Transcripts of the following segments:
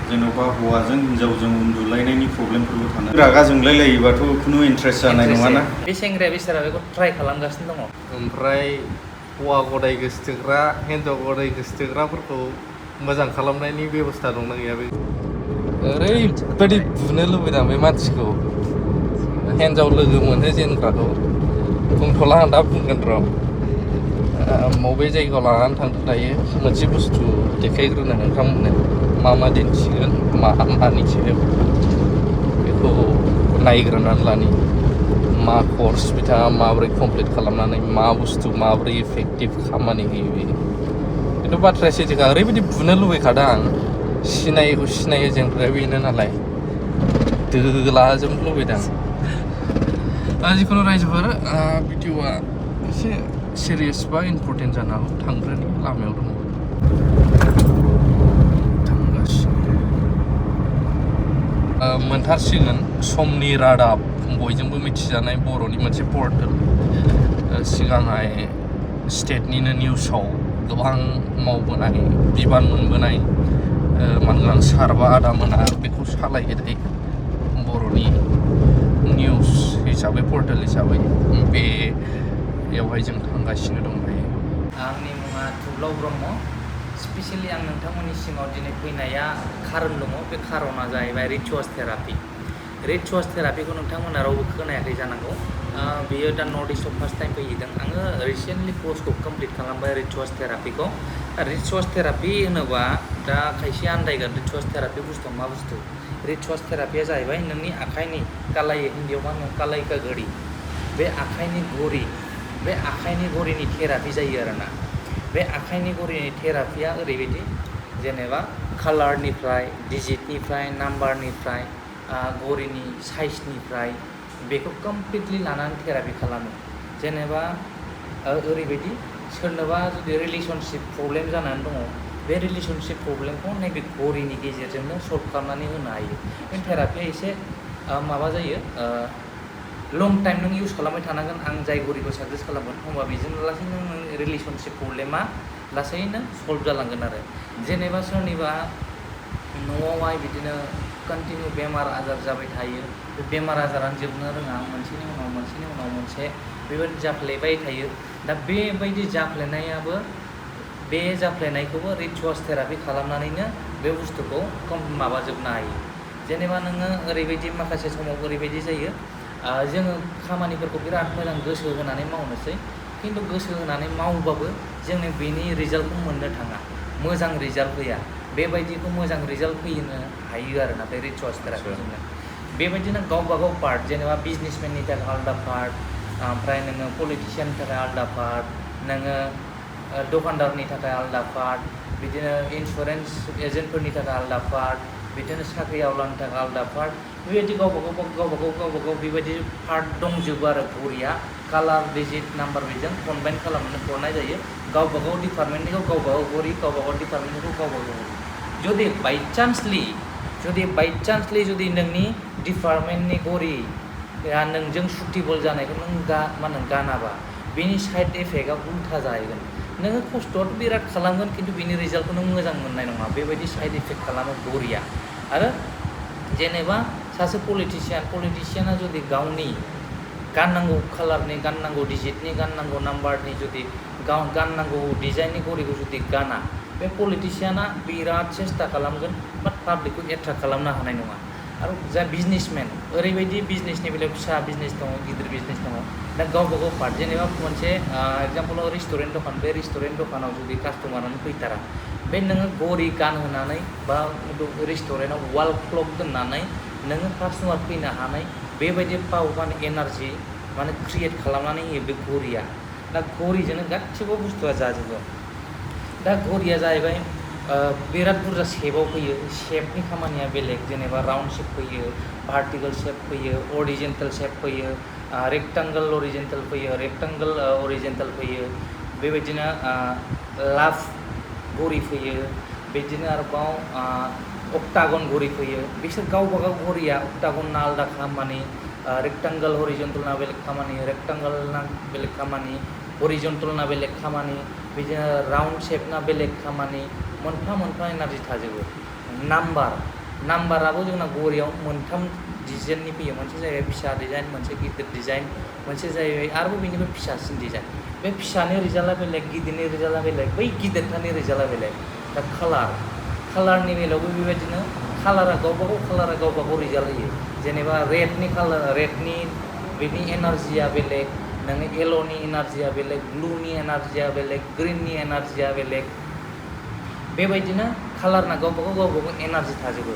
जेन'बा हौवाजों हिनजावजों उन्दुलायनायनि प्रब्लेमफोरबो थानो रागा जोंलायलायोबाथ' खुनु इन्ट्रेस्ट जानाय नङाना बे सेंग्राया बेसारा बेखौ ट्राइ खालामगासिनो दङ ओमफ्राय हौवा गदाय गोसोथोग्रा हिन्जाव गदाय गोसोथोग्राफोरखौ मोजां खालामनायनि बेबस्था दंना गैया बे ओरैबायदि बुनो लुबैदों बे मानसिखौ हिन्जाव लोगो मोनो जेनग्राखौ बुंथ'ला आं दा बुंगोन र' बबे जायगायाव लानानै थांदों दायो मोनसे बुस्थु देखायग्रोनो नोंथांमोननो मा दिन्थिगोन मानि सायाव बेखौ नायग्रोनानै लानि मा कर्स बिथाङा माबोरै कमप्लिट खालामनानै मा बुस्थु माबोरै इफेक्टिभ खामानि होयो बेयो खिन्थु बाथ्राया सैथोखा ओरैबायदि बुनो लुबैखादों आं सिनायो जोंफ्रा बेनो नालाय दोलाजोबनो लुबैदों जिखुनु रायजोफोर भिडिअआ एसे सिरियास बा इम्पर्टेन्ट जानो हागौ थांग्रानि लामायाव दङ मोनथारसिगोन समनि रादाब बयजोंबो मिथिजानाय बर'नि मोनसे पर्टेल सिगांहाय स्टेटनिनो निउसाव गोबां मावबोनाय बिबान मोनबोनाय मानगोनां सारबा आदामोना बेखौ सालायो दायो बर'नि निउस हिसाबै पर्टेल हिसाबै बेयावहाय जों थांगासिनो दं दायो आंनि मुङा थुब्लाव ब्रह्म स्पेसियेलि आं नोंथांमोननि सिङाव दिनै फैनाया खारन दङ बे खारना जाहैबाय रिचुअल्स थेरापि रिचुअल्स थेरापिखौ नोंथांमोना रावबो खोनायाखै जानांगौ बेयो दा नर्थ इस्टआव फार्स्ट टाइम फैदों आङो रिसेन्टलि कर्सखौ कमप्लिट खालामबाय रिचुअल्स थेरापिखौ रिचुअल्स थेरापि होनोबा दा खायसे आन्दायगोन रिचुअल्स थेरापि बुस्थुआ मा बुस्थु रिचुअल्स थेरापिया जाहैबाय नोंनि आखाइनि कालाई हिन्दीयाव मा होनो कालाई का घड़ी बे आखाइनि घड़िनि थेरापि जायो आरोना बे आखाइनि घड़िनि थेरापिया ओरैबायदि जेनेबा कालारनिफ्राय डिजिटनिफ्राय नाम्बारनिफ्राय घड़िनि साइजनिफ्राय बेखौ कमप्लिटलि लानानै थेरापि खालामो जेनेबा ओरैबायदि सोरनोबा जुदि रिलेसनशिप प्रब्लेम जानानै दङ बे रिलेसनशिप प्रब्लेमखौ नैबे घड़िनि गेजेरजोंनो सल्भ खालामनानै होनो हायो बे थेरापिया एसे माबा जायो लं टाइम नों इउज खालामबाय थानांगोन आं जाय घड़िखौ साजेस्ट खालामगोन होमबा बेजों लासैनो नों रिलेसनशिप प्रब्लेमा लासैनो सल्भ जालांगोन आरो जेनेबा सोरनिबा न'आवहाय बिदिनो कन्टिनिउ बेमार आजार जाबाय थायो बे बेमार आजारानो जोबनो रोङा मोनसेनि उनाव मोनसे बेबायदि जाफ्लेबाय थायो दा बेबायदि जाफ्लेनायखौबो रिचुअल्स थेरापि खालामनानैनो बे बुस्थुखौ माबाजोबनो हायो जेनेबा नोङो ओरैबायदि माखासे समाव ओरैबायदि जायो जोङो खामानिफोरखौ बिराद मोजां गोसो होनानै मावनोसै खिन्थु गोसो होनानै मावबाबो जोङो बेनि रिजाल्टखौ मोननो थाङा मोजां रिजाल्ट फैया बेबायदिखौ मोजां रिजाल्ट फैनो हायो आरोना बे रिचुअल्स थेरापिजोंनो बेबायदिनो गावबागाव पार्ट जेनेबा बिजनेसमेननि थाखाय आलादा पार्ट ओमफ्राय नोङो पलिटिशियाननि थाखाय आलादा पार्ट नोङो दखानदारनि थाखाय आलादा पार्ट बिदिनो इन्सुरेन्स एजेन्टफोरनि थाखाय आलादा पार्ट बिदिनो साख्रि आवलानि थाखाय आलादा पार्ट बेबायदि गावबागाव बेबायदि पार्ट दंजोबो आरो घड़िया कालार डिजिट नाम्बार बेजों कम्बाइन खालामनानै हरनाय जायो गावबागाव डिपार्टमेन्टनिखौ गावबागाव घड़ि गावबागाव डिपार्टमेन्टनिखौ गावबागाव जुदि बाइचान्सलि जुदि नोंनि डिपार्टमेन्टनि घड़िया नोंजों सुटेबल जानायखौ नों गानाबा बेनि साइड इफेक्टआ उल्था जाहैगोन नोङो खस्थ'आथ' बिराद खालामगोन खिन्थु बिनि रिजाल्टखौ नों मोजां मोननाय नङा बेबायदि साइड इफेक्ट खालामो घड़िया आरो जेनेबा सासे पलिटिशियाना जुदि गावनि गाननांगौ कालारनि गाननांगौ डिजिटनि गाननांगौ नाम्बारनि जुदि गाननांगौ डिजाइननि घड़िखौ जुदि गाना बे पलिटिशियाना बिराद सेस्था खालामगोन बाट पाब्लिकखौ एट्राक्ट खालामनो हानाय नङा आरो जा बिजनेसमेन ओरैबायदि बिजनेसनि बेलायाव फिसा बिजनेस दङ गिदिर बिजनेस दङ दा गावबागाव पार्ट जेनेबा मोनसे एगजाम्पलाव रेस्टुरेन्ट दखान बे रेस्टुरेन्ट दखानाव जुदि कास्टमारानो फैथारा बे नोङो घड़ि गानहोनानै बा रेस्टुरेन्टआव वाल क्लक दोननानै नोङो कास्टमार फैनो हानाय बेबायदि पावार एनार्जि क्रिएट खालामनानै होयो बे घड़िया दा घड़िजोंनो गासिबो बुस्थुआ जाजोबो दा घड़िया जाहैबाय बिराद बुरजा शेपाव फैयो शेपनि खामानिया बेलेग जेनेबा राउन्ड शेप फैयो भार्टिकेल शेप फैयो अरिजेन्टेल शेप फैयो रेक्टांगोल अरिजेन्टेल फैयो बेबायदिनो लाभ घड़ि फैयो बिदिनो आरोबाव अक्टागन घड़ि फैयो बिसोर गावबागाव घड़िया अक्टागनना आलादा खामानि रेक्टांगोल हरिजन्टेलना बेलेग खामानि रेक्टांगोलना बेलेग खामानि हरिजन्टेलना बेलेग खामानि बिदिनो राउन्ड शेप ना बेलेग खामानि मोनफा मोनफा एनार्जि थाजोबो नाम्बाराबो जोंना घरियाव मोनथाम डिजाइननि फैयो मोनसे जाहैबाय फिसा डिजाइन मोनसे गिदिर डिजाइन मोनसे जाहैबाय आरोबाव बेनिफ्राय फिसासिन डिजाइन बे फिसानि रिजाल्टआ बेलेग गिदिरनि रिजाल्टआ बेलेग बै गिदिरथारनि रिजाल्टआ बेलेग दा कालारनि बेलायावबो बेबायदिनो कालारा गावबा गाव रिजाल्ट होयो जेनेबा रेडनि बेनि एनार्जिया बेलेग नोङो येल'नि एनार्जिया बेलेग ब्लुनि एनार्जिया बेलेग ग्रिननि एनार्जिया बेलेग बेबायदिनो कालारना गावबा गाव एनार्जि थाजोबो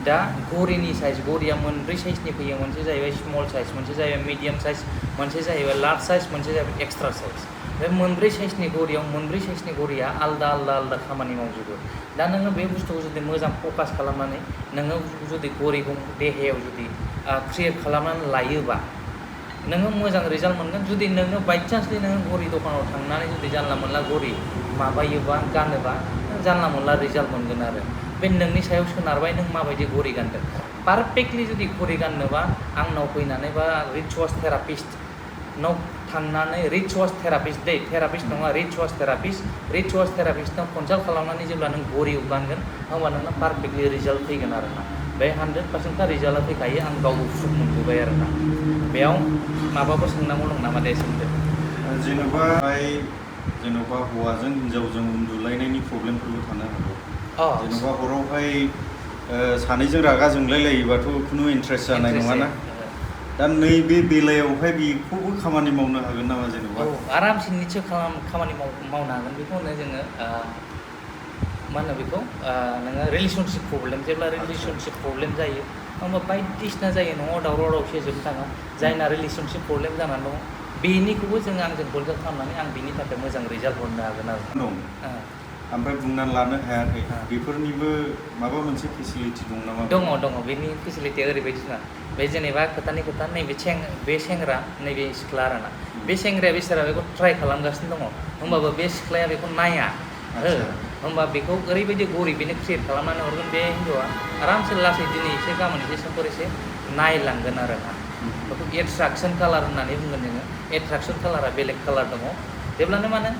दा घरिनि साइज घरिया मोनब्रै साइजनि फैयो मोनसे जाहैबाय स्मल साइज मोनसे जाहैबाय मिडियाम साइज मोनसे जाहैबाय लार्ज साइज मोनसे जाहैबाय एक्सट्रा साइज बे मोनब्रै साइजनि घरिया आलदा खामानि मावजोबो दा नोङो बे बुस्थुखौ जुदि मोजां फकास खालामनानै नोङो जुदि घरिखौ देहायाव जुदि क्रिएट खालामनानै लायोबा नोङो मोजां रिजाल्ट मोनगोन जुदि नोङो बाइचान्सलि नोङो घरि दखानाव थांनानै जुदि जानला मोनला घरि माबायोबा गानोबा जानला मोनला रिजाल्ट मोनगोन आरो बे नोंनि सायाव सोनारबाय नों माबायदि घरि गानदों पारफेक्टलि जुदि घरि गाननोबा आंनाव फैनानै बा रिच वाच थेरापिस्टनाव थांनानै रिच वाच थेरापिस्ट नङा रिच वाच थेरापिस्टनाव कनसाल्ट खालामनानै जेब्ला नों घरिखौ गानगोन होमबा नोंना पारफेक्टलि रिजाल्ट फैगोन आरो ना बे 100% रिजाल्टआ फैखायो आं गावबो प्रुफ मोनबोबाय आरो ना बेयाव माबाफोर सोंनांगौ दं नामा दे सोंदो जेन'बा हौवाजों हिनजावजों उन्दुलायनायनि प्रब्लेमफोरबो थानो हागौ जेन'बा हरावहाय सानैजों रागा जोंलायलायोबाथ' खुनु इन्ट्रेस्ट जानाय नङाना दा नैबे बेलायावहाय बेखौबो खामानि मावनो हागोन नामा जेन'बा आरामसे निस्सय खामानि मावनो हागोन बेखौ होनो जोङो मा होनो बेखौ नोङो रिलेसनशिप प्रब्लेम जेब्ला रिलेसनशिप प्रब्लेम जायो होमबा बायदिसिना जायो न'आव दावराव दावसि जोबनो थाङा जायना रिलेसनशिप प्रब्लेम जानानै दं बेनिखौबो जोङो आंजों कनसाल्ट खालामनानै आं बिनि थाखाय मोजां रिजाल्ट हरनो हागोन आरो दं ओमफ्राय बुंनानै लानो हायाखै बेफोरनिबो माबा मोनसे फेसिलिटि दं नामा दङ बेनि फेसिलिटिया ओरैबायदि ना बे जेनेबा खोथानि खोथा बे सेंग्रा नैबे सिख्ला आरोना बे सेंग्राया बेसारा बेखौ ट्राइ खालामगासिनो दङ होमबाबो बे सिख्लाया बेखौ नाया होमबा बेखौ ओरैबायदि घरि बेनो क्रिएट खालामनानै हरगोन बे हिन्जावा आरामसे लासै दिनै एसे गाबोन एसे समफोर एसे नायलांगोन आरो ना बेखौ एट्राकसन कालार होननानै बुंगोन जोङो एट्राकसन कालारा बेलेग कालार दङ जेब्लानो माने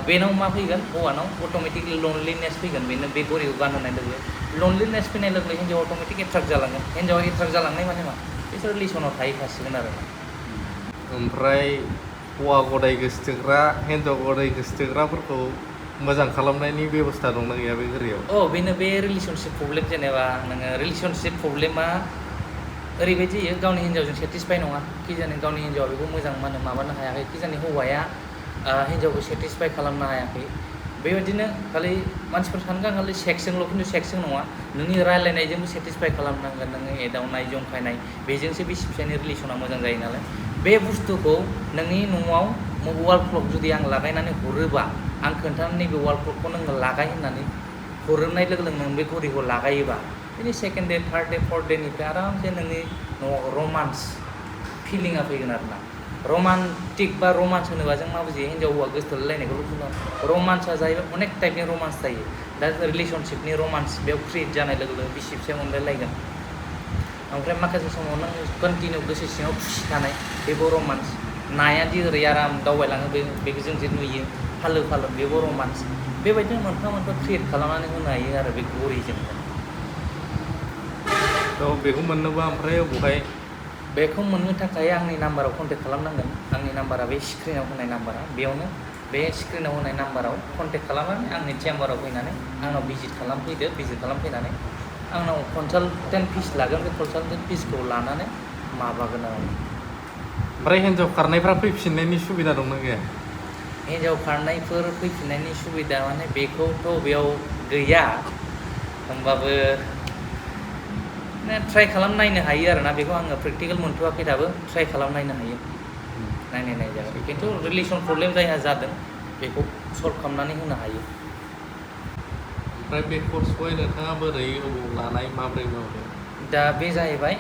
बेनाव मा फैगोन हौवानाव अट'मेटिकलि लनलिनेस फैगोन बेनो बे घरिखौ गानहोनाय लोगो लनलिनेस फैनाय लोगो हिन्जावा अट'मेटिक एट्राक्ट जालांगोन हिन्जावा एट्राक्ट जालांनाय माने मा बिसोर रिलेसनाव थाहैखासिगोन आरो ओमफ्राय हौवा गदाय गोसोथोग्रा हिन्जाव गदाय गोसोथोग्राफोरखौ मोजां खालामनायनि बेबस्था दंना गैया बे घरियाव बेनो बे रिलेसनशिप प्रब्लेम जेनेबा नोङो रिलेसनशिप प्रब्लेमा ओरैबायदि जायो गावनि हिन्जावजों सेटिसफाइ नङा कि जाने गावनि हिन्जावा बेखौ मोजां माबानो हायाखै कि जाने हौवाया हिन्जावखौ सेटिसफाइ खालामनो हायाखै बेबायदिनो खालि मानसिफोर सानगोन खालि सेक्सजोंल' खिन्थु सेक्सजों नङा नोंनि रायलायनायजोंबो सेटिसफाइ खालामनांगोन नोङो एदावनाय जंखायनाय बेजोंसो बे फिसायनि रिलेसना मोजां जायो नालाय बे बुस्थुखौ नोंनि न'आव वाल क्लक जुदि आं लागायनानै हरोबा आं खोन्थानानै नैबे वाल क्लकखौ नोङो लागाय होननानै हरोनाय लोगो लोगो नों बे घरिखौ लागायोबा बिनि सेकेन्ड दे थार्ड दे फर्थ डेनिफ्राय आरामसे नोंनि न'आव रमान्स फिलिंआ फैगोन आरो ना रमान्टिक बा रमान्स होनोबा जों मा बुजियो हिन्जाव हौवा गोसोथोलायनायखौल' बुङो रमान्सआ जाहैबाय अनेक टाइपनि रमान्स थायो दा रिलेसनशिपनि रमान्स बेयाव क्रिएट जानाय लोगो लोगो बिसि फिसाय अनलायलायगोन ओमफ्राय माखासे समाव नों कन्टिनिउ गोसो सिङाव खुसि थानाय बेबो रमान्स नायादि ओरै आराम दावबायलाङो बेखौ जों जे नुयो फालो बेबो रमान्स बेबायदिनो मोनफा क्रिएट खालामनानै होनो हायो आरो बे घरिजों बेखौ मोननोबा ओमफ्राय बबेहाय बेखौ मोननो थाखाय आंनि नाम्बाराव कन्टेक्ट खालामनांगोन आंनि नाम्बारा बे स्क्रिनाव होनाय नाम्बारा बेयावनो बे स्क्रिनाव होनाय नाम्बाराव कन्टेक्ट खालामनानै आंनि चेम्बाराव फैनानै आंनाव भिजिट खालामफैनानै आंनाव कनसालटेन्ट फिस लागोन बे कनसालटेन्ट फिसखौ लानानै माबागोन आरो ओमफ्राय हिन्जाव खारनायफ्रा फैफिननायनि सुबिदा दंना गैया हिन्जाव खारनायफोर फैफिननायनि सुबिदा माने बेखौथ' बेयाव गैया होमबाबो ट्राइ खालामनायनो हायो आरोना बेखौ आङो प्रेक्टिकेल मोनथ'वाखै दाबो ट्राइ खालामनायनो हायो नायनाय जागोन खिन्थु रिलेसन प्रब्लेम जायहा जादों बेखौ सल्भ खालामनानै होनो हायो ओमफ्राय बे कर्सखौहाय नोंथाङा बोरै अबाव लानाय माबोरै मावदों दा बे जाहैबाय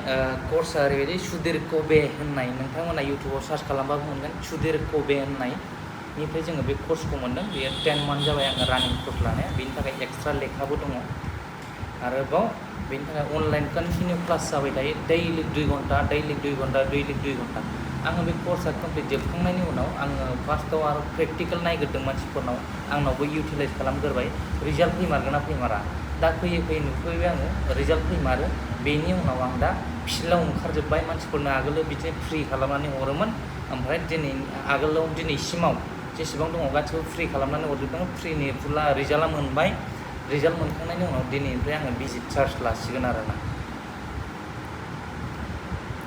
कर्सआ ओरैबायदि सुधीर कबे होननाय नोंथांमोना इउटुबाव सार्च खालामबाबो मोनगोन सुधीर कबे होननायनिफ्राय जोङो बे कर्सखौ मोन्दों बेयो 10 मान्थ जाबाय आङो रानिं कर्स लानाया बेनि थाखाय एक्सट्रा लेखाबो दङ आरोबाव बेनि थाखाय अनलाइन कन्टिनिउ क्लास जाबाय थायो दैलि 2 घन्टा दैलि 2 घन्टा दैलि 2 घन्टा आङो बे कर्सआ कमप्लिट जोबखांनायनि उनाव आङो फार्स्टआव आरो प्रेक्टिकेल नायग्रोदों मानसिफोरनाव आंनावबो इउटिलाइज खालामग्रोबाय रिजाल्ट फैमारगोन ना फैमारा दा फैयै फैयै नुफैबाय आङो रिजाल्ट फैमारो बेनि उनाव आं दा फिल्डआव ओंखारजोब्बाय मानसिफोरनो आगोलो बिदिनो फ्रि खालामनानै हरोमोन ओमफ्राय दिनैसिमाव जेसेबां दङ गासिबो फ्रि खालामनानै हरजोबदों फ्रिनि फुला रिजाल्टआ मोनबाय रिजाल्ट मोनखांनायनि उनाव दिनैनिफ्राय आङो भिजिट चार्ज लासिगोन आरोना